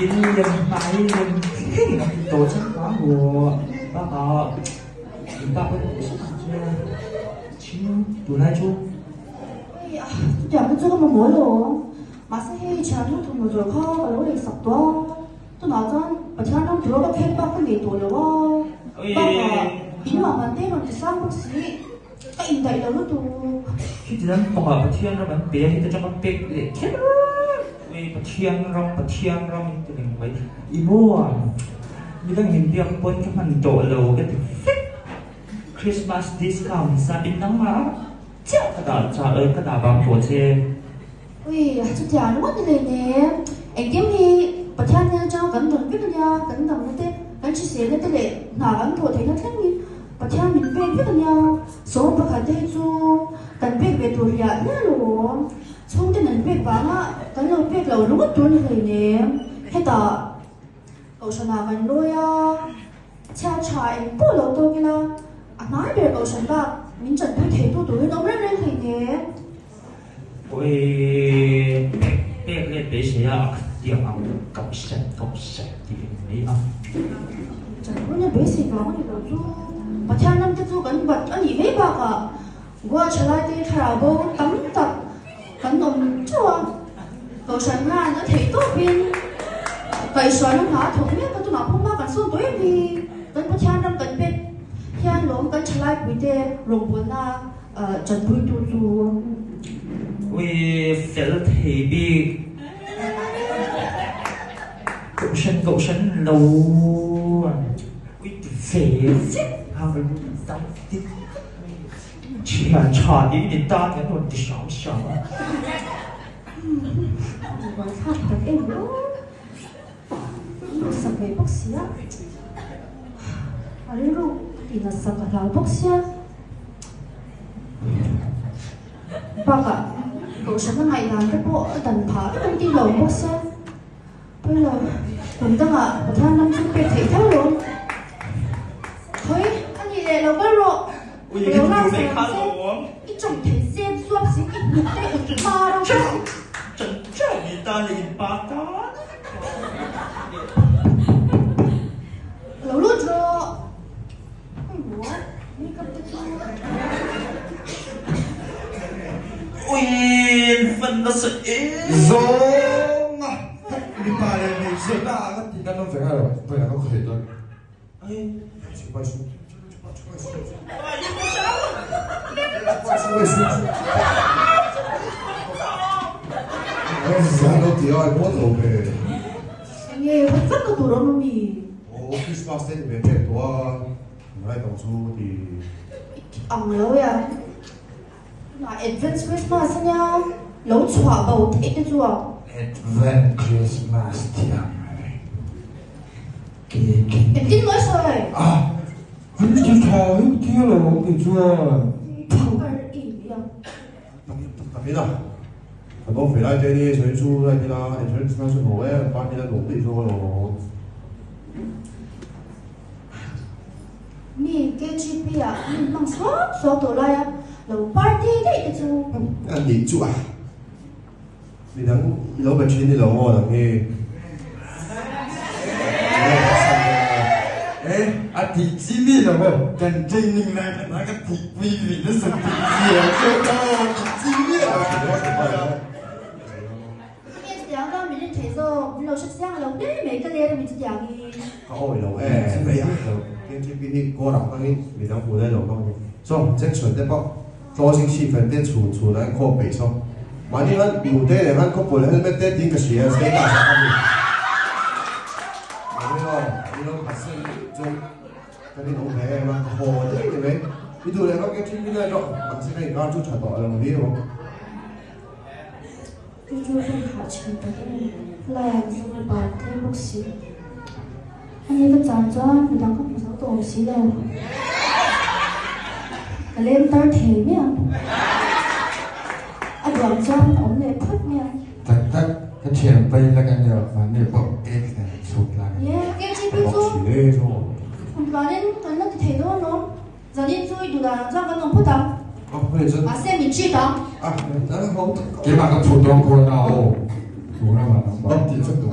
In lem hnai lem thleng a ti tawh chang kha maw? Bakah in pa pawh duh zet ang che thin tunlai chu. Hei a, chutiang te chu ka mamawh lo. Mahse hei thiannu thawmhnaw zawrh kha ka lo lei sak tawh a, tunah chuan Pathian ram tura ka khek bak ka nei tawh lo a. Bakah in mah man te rawn ti sang bawk si, ka indaih lo lutuk. Khiti lam pangah Pathian ram an pe a, heta tanga pek leh kher mai Pathian ram, Pathian ram in ti reng mai. I maw? Midang min biak pawn ka hman tawh lo ka ti vek. Christmas discount sapin nangmah chiah ka dah chah ka dah bang tawh che. Ui, chutiang ringawt ni hleinem. Engkim hi Pathian hnen atanga kan dawn vek ania, kan damna te, kan hriselna te leh hna kan thawh theihna thleng hi Pathian min pek vek ania. Sawm pakhat te hi chu kan pek ve tur hliah hliah lo awm. Chhungten an pek vanga kan lo pek lo ringawt tur ni hleinem. Hetah Kohhranah kan lawi a. Chhiar tha eng pawh lo tawk ila, a hnai ber Kohhran bak min tanpui theitu turin awm reng reng hleinem. Awi pek pek let beisei a, a khat tiang ang kap sep kap sep tih eng mai a. Tanpuina beisei vang a ni lo chu Pathian ram te chu kan bat a nih mai bakah Goa thalaite thlarau bo tam tak kan awm teuh a, Kohhran hian a theih tawpin kaihhruaina hna a thawk mek a, tunah pawh hma kan sawn tawh em hi. Kan Pathian ram kan pek hian lawm kan thalaipui te rawngbawlna Chanpuitu chu. Ui fel thei bik. Kohhran kohhran lo ui ti ve vek a ka lu dam dik thian tha tiin in tan kan rawn ti hram hram a. Buaithlak tak em aw. An duhsak ve bawk sia. A rilru inatsak a hlau bawk sia. Bakah kohhran a ngaihdan te pawh a dan phah vek an tih lo bawk sia. Pawi lo, kum dangah Pathian ram chu pek theih tho lo. Khawi, a nih leh lo kal rawh. Ka lo lak sak ang che. I chawm thei zep zuap si, i hnuk te ut mar ang che. Chan chan i ta leh in pa tan. Lo lut rawh. Hei maw, makeup te chu. Uiin fan nasa em. Zawnga mipa leh hmeichhia na ah ka tih dan awm ve ngai lo, vawiin ah ka khawih dawn. Enge hawt vak ka tur awm ami? Ang lo ya. Tunah Advance Christmas ania lo chhuah bo theih te chu a. Advent Christmas thiam mai. Engtin maw i sawi? A, an ti tha vek tir lo ang ti chuan. Phakar i nia. Tamil a, kan awm ve lai te ni sawi chu lai te la entrance na chu ho e, party la nuam daih zawk alawm. Mi KGP ah min hmang suak suak tawh lai a, lo party daih te chu. A nih chu a. Midang i lo be thin ni lo maw nang hi? E, a tih chi mi lo maw? Kan training lai khan a ka tih pui ve nasa tih chi a che aw, tih chi mi lo. Tinge chutiang chuan min rin theih zawk, min lo hre chiang lo hle mai ka let a mi chutiang hi. Ka awi lo e, mai a KTP hi kawrah hmangin midang hmuh lai lo hmang ni. Chaw, junction te pawh. Closing shift te chhun chhun a inkhawm peih saw. Mahni khan nute leh khan khawpul helmet te tiin ka hria status ah khan ni. Mahni aw, ni lo khat sen chu ka rin awm ve em a, ka haw daih ni mai. I duh leh vak e thin min lai rawh, mahse ka inkar chu tha tawh lo viau ang. Chu chu ka hah thin tak em, helaiah Mizoram pa an tlem bawk si. Ani ka chan chuan midang ka hmu zo tawh awm si lo. Ka lem tar thei mai ang. A duang chuan a awm leh phawt mai ang. Tak tak, ka thian pai la ka nia, mahni pawh cake nen an chhuk lai. Ye, KGP chu kum tluanin kan la ti thei dawn alawm. Zanin chu i duh dan ang chuan kan awm phawt ang. Mahse min treat ang. Keimah ka phu dawn khawn a aw. Tuna mah nang bang tih chu duh.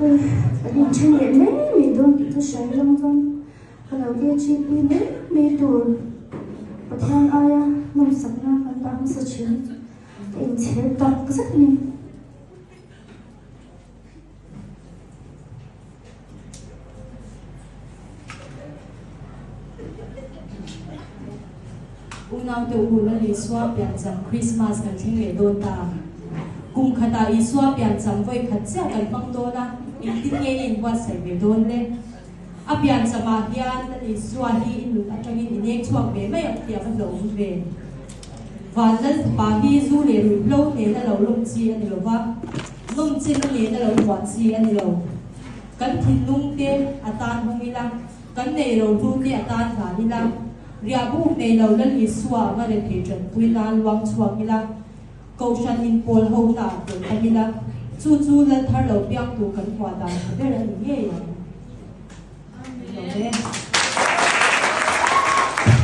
Ui, kan inthen leh mai mai dawn tih chu hriat ram chuan ka lo KGP mai mai tur Pathian aia nawmsakna kan dah hmasa thin hi chu ka inchhir tak zet a ni. Unaute u, Lal Isua piancham Krismas kan thleng leh dawn ta. Kum khatah Isua piancham vawi khat chiah kan hmang dawn a, engtin nge i inbuatsaih ve dawn le? A pianchamah hian Lal Isua hi i nun atangin i nek chhuak ve mai ang tih a va hlauhawm ve. Van Lal Fapa hi zu leh ruihhlo nena lo lawm chi a ni lo va, nawm chenna nena lo huah chi a ni lo. Kan thinlung te a tan hawng ila, kan nei lo hlu te a tan hlan ila, riahbuk nei lo Lal Isua anga rethei tanpui nan luang chhuak ila, Kohhran inpawl ho na ah tel tam ila, chu chu Lal thar lo piang tur kan hmuah dan tha ber a ni ngei ang. Amen.